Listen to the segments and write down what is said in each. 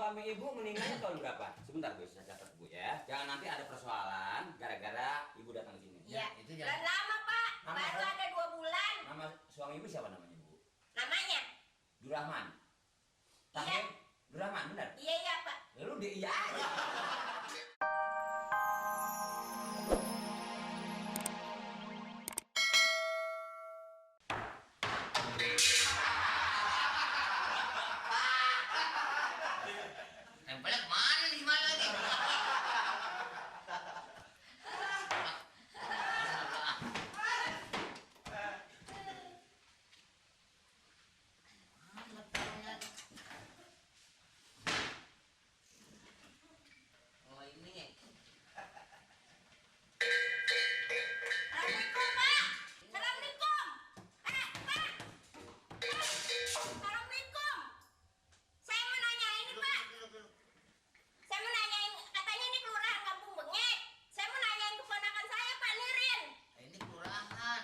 suami ibu meninggalnya tahun berapa? Sebentar Bu, saya catat Bu ya. Jangan nanti ada persoalan gara-gara ibu datang ke sini. Iya, Itu jangan lama Pak. Baru ada 2 bulan. Nama suami ibu siapa namanya Bu? Namanya? Durrahman. Iya. Durrahman benar? Iya Pak. Lalu dia iya aja. Tempelnya kemana nih gimana lagi? Oh ini. Assalamualaikum Pak. Assalamualaikum. Pak. Assalamualaikum. Saya mau nanya ini Pak. Saya mau nanyain, katanya ini kelurahan Kampung Bengek. Saya mau nanyain keponakan saya Pak Nirin. Ini kelurahan.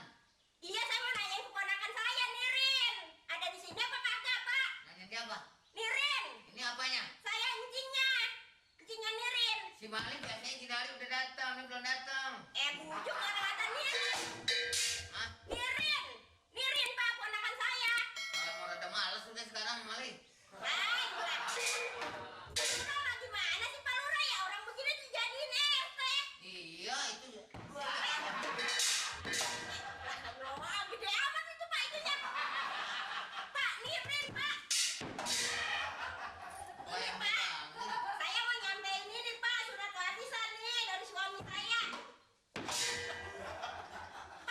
Iya, saya mau nanyain keponakan saya Nirin. Ada di sini apa kagak Pak? Nanya siapa? Nirin. Ini apanya? Saya encinya. Encinya Nirin. Si Malik biasanya Cidari udah datang, ini belum datang. Bujuk kata Nirin. Hah? Nirin. Nirin Pak, keponakan saya. Kalau mau rada males udah sekarang Malik. Baik, Pak. Lurah gimana sih Pak Lurah ya? Orang begini dijadiin RT. Iya itu. Wah, gede amat itu Pak itunya. Pak, Nirin Pak. Oh, Ini yang Pak, bangun. saya mau nyampein ini Pak, surat warisan nih dari suami saya.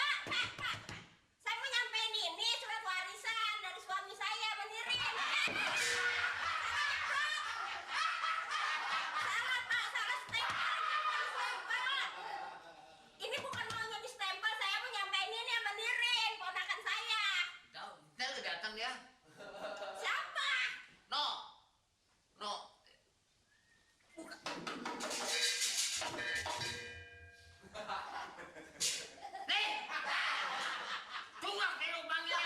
Pak. Saya mau nyampein ini surat warisan dari suami saya, Nirin. Salah Pak, salah stempel. Ini bukan maunya di stempel, saya mau nyampein ini sama Nirin, ponakan saya. Tahu, kita udah datang dia. Siapa? No. Buka. Nih. Tunggu kayak lubangnya.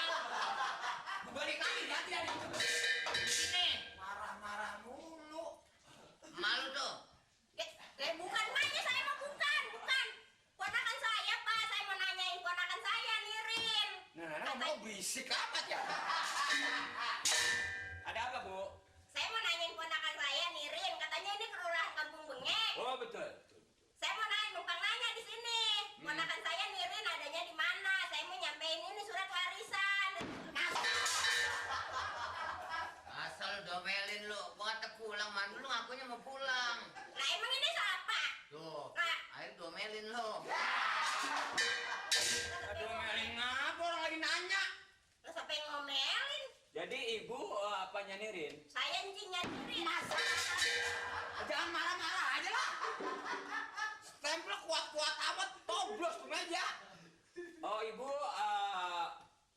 Balik lagi ganti dari Sini. marah-marah mulu. Malu tuh. Bukan emaknya, saya mau bukan. Ponakan saya, Pak. Saya mau nanyain ponakan saya, Nirin. Nah, ngomong berisik amat ya. Ada apa Bu? Saya mau nanyain ponakan saya, Nirin. Katanya ini kelurahan Kampung Bengek. Oh betul. Saya mau numpang nanya di sini. Ponakan saya, Nirin, adanya di mana? Saya mau nyampein ini surat warisan. Asal domelin lu. Gua kata pulang, man lu ngakunya mau pulang. Nah, emang ini siapa? Tuh. Nah. Ayo domelin lu. Aduh Melin ngapa orang lagi nanya. Lo sampai ngomelin. Jadi ibu apanya Nirin? Saya encinya Nirin. Jangan marah-marah aja lah. Stempel kuat-kuat amat, toblos tuh meja. Oh ibu,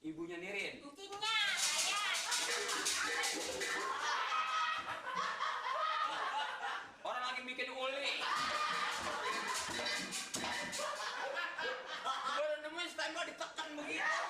ibunya Nirin. Encinya, saya. Orang lagi bikin uli. Baru nemuin stempel ditekan begitu.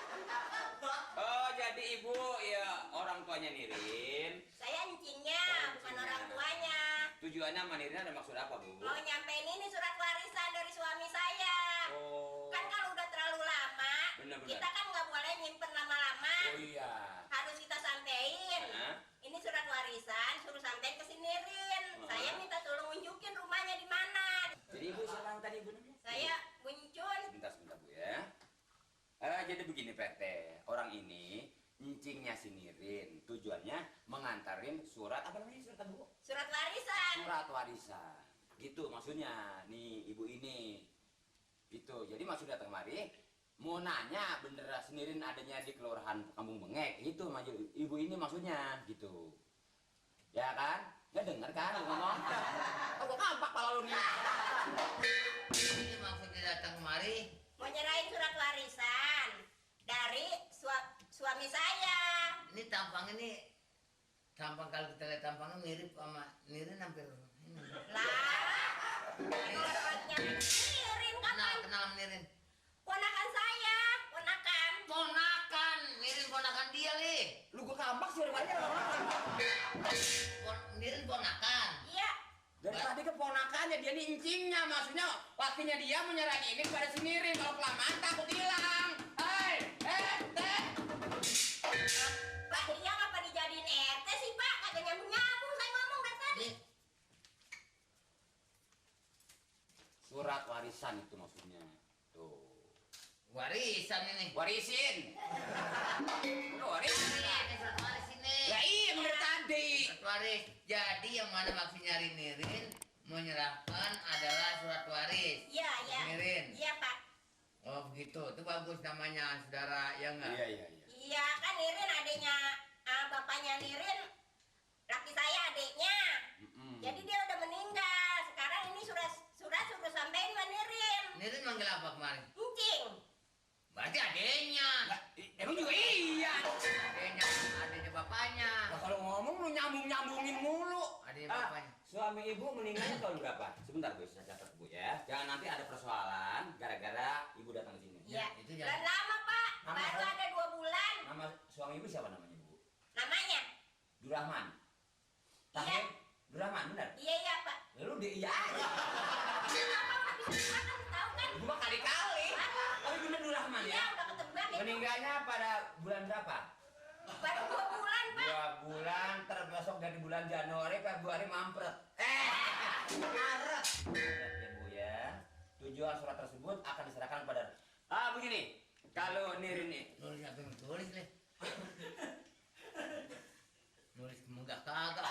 Oh jadi ibu ya orang tuanya Nirin. Saya encinya, bukan orang tuanya. Tujuannya sama Nirin ada maksud apa Bu? Mau nyampein ini surat warisan dari suami saya. Oh. Kan kalau udah terlalu lama, Benar-benar. kita kan nggak boleh nyimpen lama-lama. Oh iya. Harus kita sampein. Hah? Ini surat warisan, suruh sampein ke si Nirin. Hah? Saya minta tolong unjukin rumahnya di mana. Jadi ibu siapa yang tadi ibu namanya? Saya Buncun. Sebentar Bu ya. Jadi begini PT, orang ini ncingnya si Nirin, tujuannya mengantarin surat apa namanya surat apa Bu? Surat warisan. Surat warisan. Gitu maksudnya, nih ibu ini. Gitu, jadi maksud datang kemari mau nanya bener si Nirin adanya di kelurahan Kampung Bengek. Itu ibu ini maksudnya gitu. Ya kan? Nggak denger kan lu ngomong? Oh, gua kampak pala lu nih. Ini maksudnya datang kemari. Mau nyerahin surat warisan dari suami saya. Ini tampang ini. Tampang kalau kita lihat tampangnya mirip sama Nirin hampir ini. Lah, orangnya Nirin kapan? Kenal sama Nirin. Ponakan saya, ponakan. Ponakan, Nirin ponakan dia li. Lu gua kampak sih orang Nirin ponakan. Iya. Dari tadi keponakannya dia nih incingnya, maksudnya waktunya dia menyerang ini kepada sendiri. Kalau kelamaan takut hilang. Hei, teh. Pak, dia ngapa dijadiin RT sih, Pak? Kagak nyambung-nyambung saya ngomong dari tadi. Nih, Surat warisan itu maksudnya. Tuh. warisan ini. Warisin. Lu warisin. Ini surat waris ini. Ya iya bener tadi. Surat waris. Jadi yang mana maksud nyari Nirin menyerahkan adalah surat waris. Iya, iya. Nirin. Iya, Pak. Oh begitu. Itu bagus namanya saudara ya enggak? Iya. Iya, kan Nirin adiknya, bapaknya Nirin, laki saya adiknya. Jadi dia udah meninggal. Sekarang ini suruh sampein sama Nirin. Nirin manggil apa kemarin? Encing. Berarti adenya. Emang juga iya. Adenya bapaknya. Nah, kalau ngomong lu nyambungin mulu. Adenya bapaknya. Suami ibu meninggalnya tahun berapa? Sebentar Bu, saya catat Bu ya. Jangan nanti ada persoalan gara-gara ibu datang ke sini. Iya. itu Dan jangan. lama, Pak. Lama, Baru Pak. ada 2 bulan. Nama suami ibu siapa namanya Bu? Namanya? Durrahman. Iya. Tahir Durrahman benar? Iya, iya, Pak. Lalu dia iya aja. Kenapa nggak bisa makan? Tahu kan? Ibu mah kali-kali. Tapi bener Durrahman Iya, ya. udah ketebak ya. Meninggalnya pada bulan berapa? Baru 2 bulan, Pak. 2 bulan, terbesok dari bulan Januari, Februari mampret. Maret. Ya Bu ya. Tujuan surat tersebut akan diserahkan pada begini. Kalau Nirin nih, Nulis apa yang tulis nih? Nulis enggak kagak.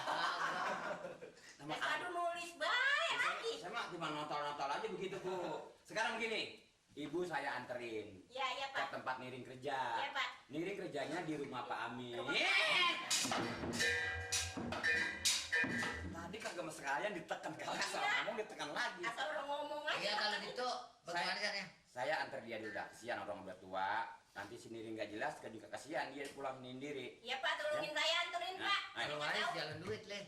sama Aduh, nulis baik lagi. sama cuma notol-notol aja begitu Bu. Sekarang begini, ibu saya anterin Iya, iya, ke Pak. tempat Nirin kerja. Iya, Pak. Nirin kerjanya di rumah Pak Amin. Rumah Tadi kagak sekalian ditekan kalau asal Iya. ngomong ditekan lagi. Asal udah ngomong aja. Iya kalau gitu bagaimana caranya? Saya antar dia dulu dah, kesian orang udah tua. Nanti si Nirin nggak jelas, kan juga kasihan dia pulang sendiri. Iya, Pak, tolongin saya anterin, Nah, Pak. ayo, Kalau Nggak waris tahu. jalan duit leh.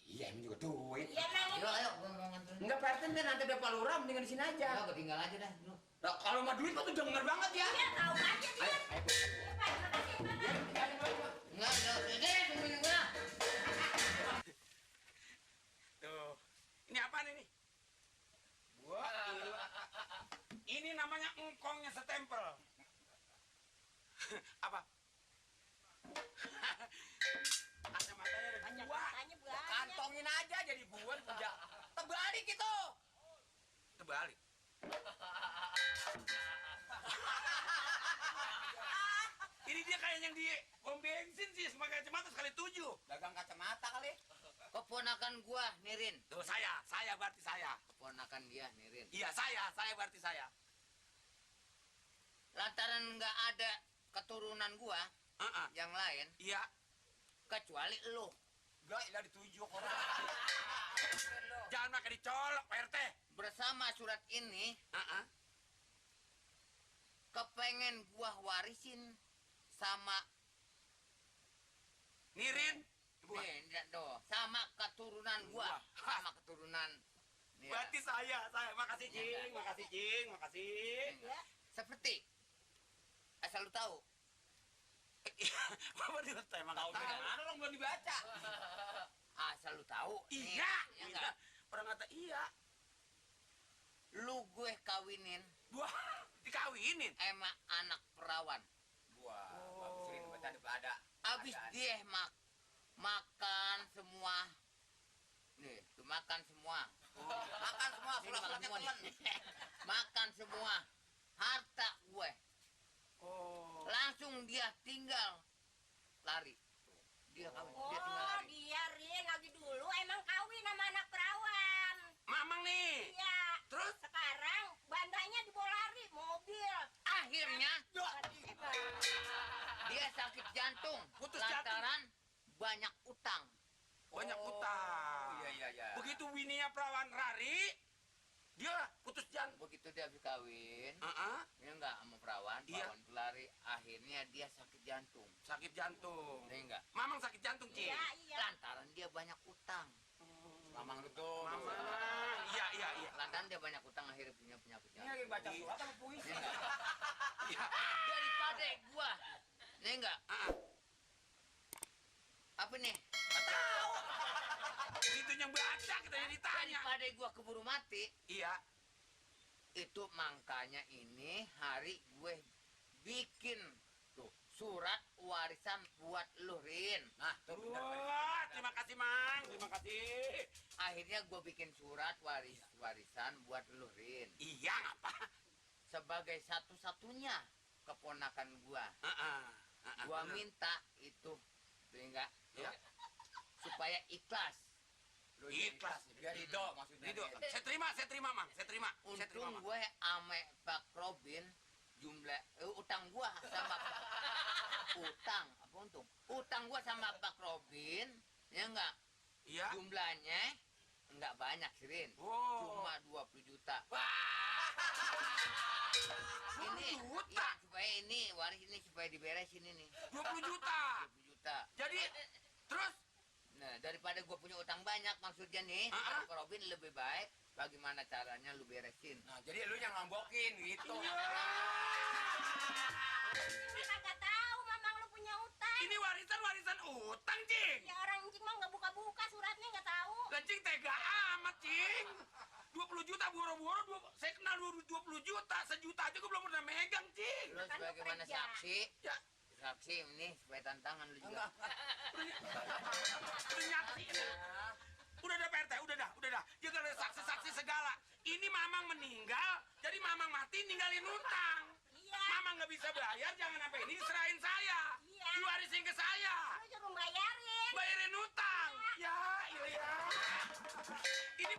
Iya, ini juga duit. Iya, Nang. Ayo ayo gua mau nganterin. Enggak Pak RT, nanti udah Pak Lurah, mendingan di sini aja. Ya gua tinggal aja dah dulu. Nah, kalau mah duit mah tuh denger banget ya. Iya, tahu aja dia. Ayo, ayo. Bu. Iya, Pak. Terima kasih, Pak. Ya, tinggalin dulu, Pak. Enggak, ini tungguin gua. Tuh. Ini apa nih? Ini namanya engkongnya setempel. Apa? Kacamatanya ada Banyak dua. katanya banyak. Kantongin aja jadi buat punya. Terbalik itu. Terbalik. Ini dia kayak yang di pom bensin sih, sebagai kacamata sekali 7. Dagang kacamata kali. Keponakan gua Nirin. Tuh saya berarti saya. Keponakan dia Nirin. Iya saya berarti saya. Lantaran nggak ada keturunan gua yang lain Iya. kecuali lu. Enggak, ilah ditunjuk orang. Jangan pakai dicolok, Pak RT. Bersama surat ini kepengen gua warisin sama Nirin. Gua. nih, doh, sama keturunan gua, sama keturunan. Nih, Berarti saya. Makasih Cing, makasih. Iya. seperti asal lu tahu. Bapak di hotel emang Tahu nggak dari tahu. mana lo belum dibaca? Asal lu tahu. nih, Iya, ya nggak? Orang kata iya. Lu gue kawinin Gua dikawinin. sama anak perawan. Wah, bagus ini baca ada. Abis dia makan semua. Nih, tuh makan semua. Makan semua, Ini makan semua nih. Makan semua harta gue. Oh. Langsung dia tinggal lari. Dia kawin, Oh, dia tinggal lari. dia Rin lagi dulu emang kawin sama anak perawan. Mamang nih. Iya. Terus? Sekarang bandanya dibawa lari mobil. Akhirnya Hebat. dia sakit jantung. Putus jantung. Lantaran banyak utang. Banyak utang. Iya. Begitu Winia perawan lari, dia putus jantung. Begitu dia habis kawin, dia enggak sama perawan, Iya. perawan itu lari. Akhirnya dia sakit jantung. Sakit jantung. Dia enggak. Mamang sakit jantung, Cing. Iya. Lantaran dia banyak utang. Mamang itu. Mamang. Iya. Lantaran dia banyak utang akhirnya punya penyakit Ini jantung. lagi baca surat apa puisi? Dia enggak. Iya. Daripada gua, dia enggak. Apa nih? Nggak tahu. kita yang ditanya. Daripada gua keburu mati, Iya. itu makanya ini hari gue bikin tuh surat warisan buat lu, Rin. Nah, tuh bener. Wah, terima kasih, Mang. Terima kasih. Akhirnya gue bikin surat warisan buat lu, Rin. Iya, ngapa? Sebagai satu-satunya keponakan gua. Gua Bener. minta itu, tuh enggak? Ya. Supaya ikhlas. Lu Ikhlas. biar ridho maksudnya. Ridho. Saya terima, Mang. Saya terima. Saya terima, Untung Mang. gue ame Pak Robin jumlah utang gua sama utang gua sama Pak Robin, ya enggak? Iya. Jumlahnya enggak banyak, Sirin. Oh. Cuma 20 juta. Ini 20 juta? ya, supaya ini waris ini supaya diberesin ini. 20 juta. 20 juta. Jadi terus Nah, daripada gue punya utang banyak maksudnya nih, kata Pak Robin lebih baik bagaimana caranya lu beresin. Nah, jadi lu yang ngombokin gitu. Iya. Cing mah kagak tahu mamang lu punya utang. Ini warisan utang, Cing. Ya orang Cing mah nggak buka-buka suratnya nggak tahu. Lah, Cing tega amat, Cing. 20 juta boro-boro, saya kenal 20 juta, sejuta aja gue belum pernah megang, Cing. Lu Kan lu sebagaimana kerja. saksi, Ya, saksi ini supaya tantangan lu juga. udah nyaksiin. Udah dah, Pak RT, udah dah. Jangan ada saksi-saksi segala. Ini Mamang meninggal, jadi Mamang mati ninggalin utang. Iya. Mamang nggak bisa bayar, jangan sampai ini serahin saya. Iya. Diwarisin ke saya. Lu suruh bayarin. Bayarin utang. Ya, iya. Ini,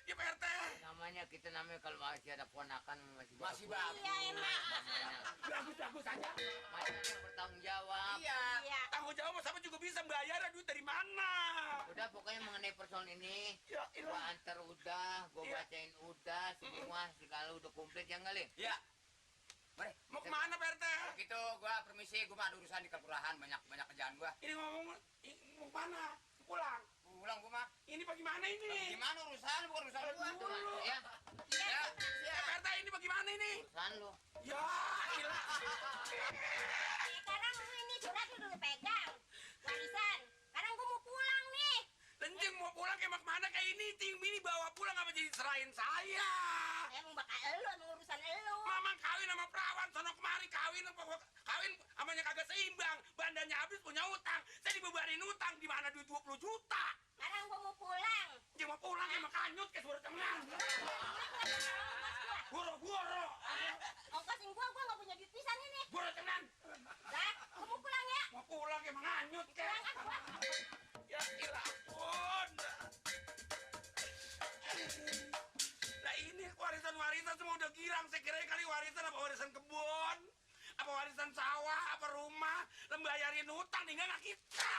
ya Pak RT. Namanya kalau masih ada ponakan Masih bagus. Iya emang. Bagus aja. Masih ada yang bertanggung jawab. Iya. Iya. Tanggung jawab sama juga bisa bayar, duit dari mana? Udah pokoknya mengenai persoalan ini, Ya, gua ilah. antar udah, gua Iya. bacain udah, semua segala udah komplit ya nggak, Lim? Iya. Mari. Mau kemana, Pak RT? Begitu gua permisi, gua mah ada urusan di kelurahan, banyak kerjaan gua. Ini ngomong, mau kemana? Pulang. Pulang gua mah. Ini bagaimana ini? Gimana urusan? Bukan urusan gua. Tuh, ya, Ya. Pak RT, ini bagaimana ini? urusan lu. Ya, ilah. Sekarang lu ini surat udah lu pegang. Warisan. Sekarang gua mau pulang nih. Lenjeng mau pulang kayak kemana kayak ini? Ting ini bawa pulang apa jadi serahin saya? Emang bakal elu, emang urusan elu. Mamang kawin sama perawan, sono kemari kawin amanya kagak seimbang. Bandanya habis punya utang. Saya dibebanin utang, di mana duit 20 juta? Sekarang gua mau pulang. Dia mau pulang emang kanyut kayak suara teman. Boro-boro. Ongkosin gua nggak punya duit pisan ini. Boro tenan. Dah, gua mau pulang ya. Mau pulang emang kanyut kayak. Pulang kan gua. Ya ilah ampun. Nah ini warisan semua udah girang. Saya kira kali warisan apa warisan kebun, apa warisan sawah, apa rumah, lembayarin utang tinggal nggak kita.